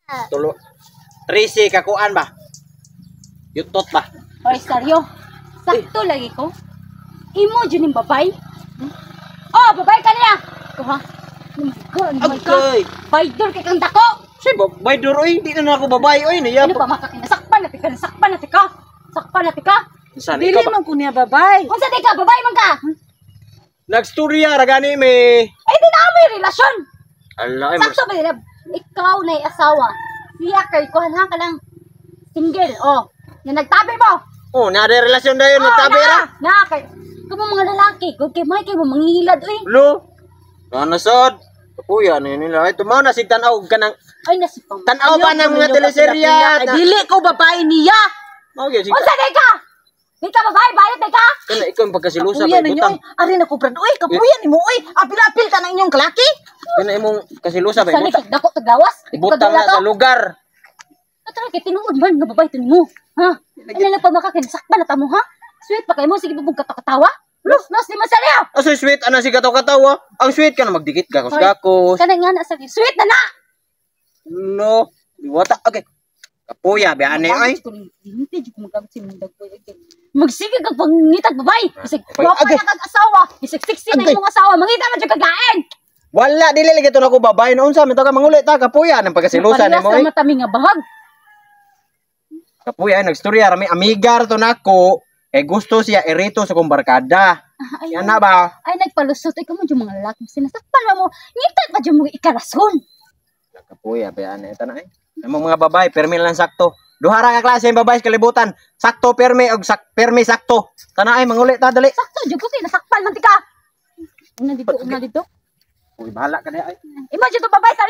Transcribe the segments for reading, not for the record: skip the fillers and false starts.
Tulo. 13 kakuan ba? Yutot ba? Oy, Saryo. Sakto lagi ko. Imo jud ning babay. Oh, babay ka niya. Kuha. Animal ka. Agay. Baydor kay kang dako. Si babay dor oy, di na ako babay oy, niya. Ano pa makakinasakpan na tika, nasakpan na tika. Sakpan na tika. Saan Dili ikaw ba? man ko niya babay. Unsa di ka babay man ka? Nagstorya ra gani me. Ay di na may relasyon. Ala ay Sakto ba nila? Ikaw na asawa. Siya kay kuhan ha ka lang single. Oh, na nagtabi mo. Oh, na relasyon dayon Oh, nagtabi ra. Na kay kamo mga lalaki, gud kay may kay mo manghihilad oy. Lo. Ano sad? Kapuya ni nila. Ay tumaw na sig tan-aw ka nang Ay nasipang. tan-aw pa ng mga teleserye. Ay, dili ko babae niya. Mao gyud sig. Unsa di ka? Di ka babae, bayot di ka? Kana ikaw ang pagkasilusa Kapuya ba ninyo butang. oy. Ari na ko brad oy, kapuya nimo oy. Apil-apil ka ng inyong kalaki. Kana imong kasilusa ba Sali butang. kag dako taglawas. Ibutang na sa lugar. Katara kay tinuod man nga babae mo. Ha? Ano lang pa makakinsakpan na tamo ha? Sweet pa kay mo sige bubog katawa. Los los di man saliw. Asa sweet ana si kataw-katawa. Ang sweet ka na magdikit gakos gakos. Kana nga na sa sweet na na. No, diwata. Okay. Kapuya ba ani oy. Hindi jud ko magamit si mong dagboy. Magsige kag pangitag babay. Bisag gwapa Agay. na kag asawa. Bisag sexy na Agay. imong asawa. Mangita man jud kag lain. Wala dili lagi to nako babay na unsa man to ka mangulit ta kapuya nang pagkasilusa Parehas nimo ra oy. matami nga bahag. Kapuya nagstorya rami amigar to nako. Kay gusto siya irito sa kong barkada. Ay, Yan na ba? ay nagpalusot ay kamo jud mga lalaki. Sinasakpan mo mo. Ngita pa jud mo ikarason. Kapuya ba ani ito na ay. Among mga babae permi lang sakto. Duha ra ka klase ang babae sa kalibutan. Sakto permi og permi sakto. Tana ay mangulit ta dali. Sakto jud ko kay nasakpan man ti ka. Una dito, una dito. Uy bahala ka na ay. Imo jud to babay sa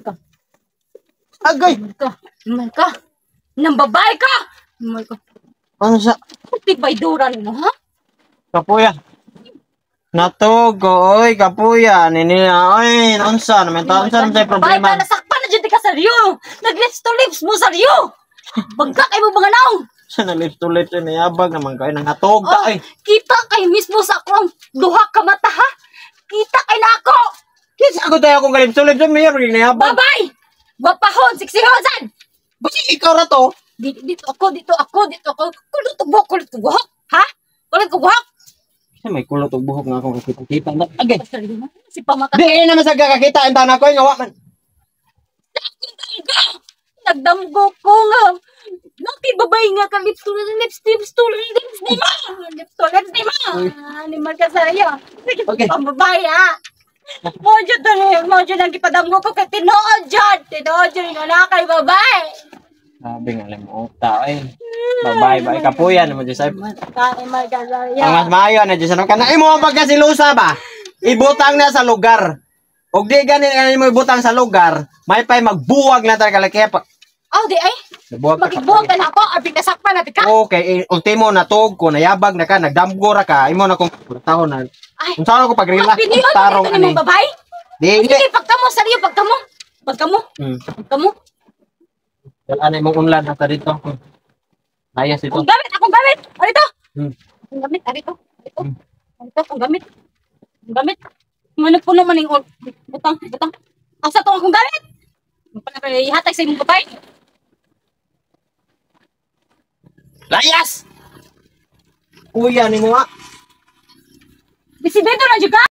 ka. Agay. Ka. Mal ka. Nang babae ka. Mal ka. Ano sa Puti bayduran mo ha? Kapuya. Natugo, oy, kapuya, nini, oy, unsa, naman ta, unsa naman tayo Babae problema. ka, nasakpan na dyan ka sa Rio. Nag-lips to lips mo sa Rio. Bangka kay mo mga naong. Sa na lips to lips, nayabag naman kayo, nangatog ta, Oh, ay. kita kay mismo sa akong duha ka mata ha. Kita kay na ako. Kisa ako tayo akong lips to lips, mayor, nayabag. Babay. Gwapahon, siksihon san. Busi, ikaw ra to. Dito, dito ako, dito ako, dito ako. Kulot og buhok, kulot og buhok. Ha? Kulot og buhok. Kasi may kulot og buhok nga akong kakita. Agay. Si pamaka. Di naman sa kakakita, ang tanan ko, nga wa man. Nagdamgo ko nga. Nakibabay nga ka lips to lips, lips to lips ni ma. Lips to lips ni ma. Animal ka sa'yo. Sige, Okay. pambabay ha. Mojo to mojo nang gipadamgo ko kay tinuod jud. Tinuod jud nga na kay babay. Sabi nga alam mo, tao eh. Babae ba, kapuya naman dyan sa'yo. Animal ka sa'yo. Ang mas maayo na dyan sa kana imo ang pagkasilusa ba? Ibutang na sa lugar. Og di gani ani mo ibutang sa lugar, may pay magbuwag na talaga kaya pa. Oh, di ay. Nabuwag ka. Magigbuwag ka na ako. Abi nasakpan na ka. Okay, ultimo natug ko nayabag na ka, nagdamgo ra ka, imo na kung taon na. Ay. Unsa na ko pag-relax Piniyon tarong ani. ani. Babay. Di di. Sige, pagkamo sariyo, pagkamo. Pagkamo. Pagkamo. Wala na imong unlan ata dito. Layas ito. Akong gamit, akong gamit. Arito. Akong gamit, arito. Arito. Arito, akong gamit. Akong gamit. Managpuno man yung butang, butang. Asa to akong gamit? Pala kay ihatag sa imong babay. Layas! Kuya ni mo ah. Disidido na jud ka.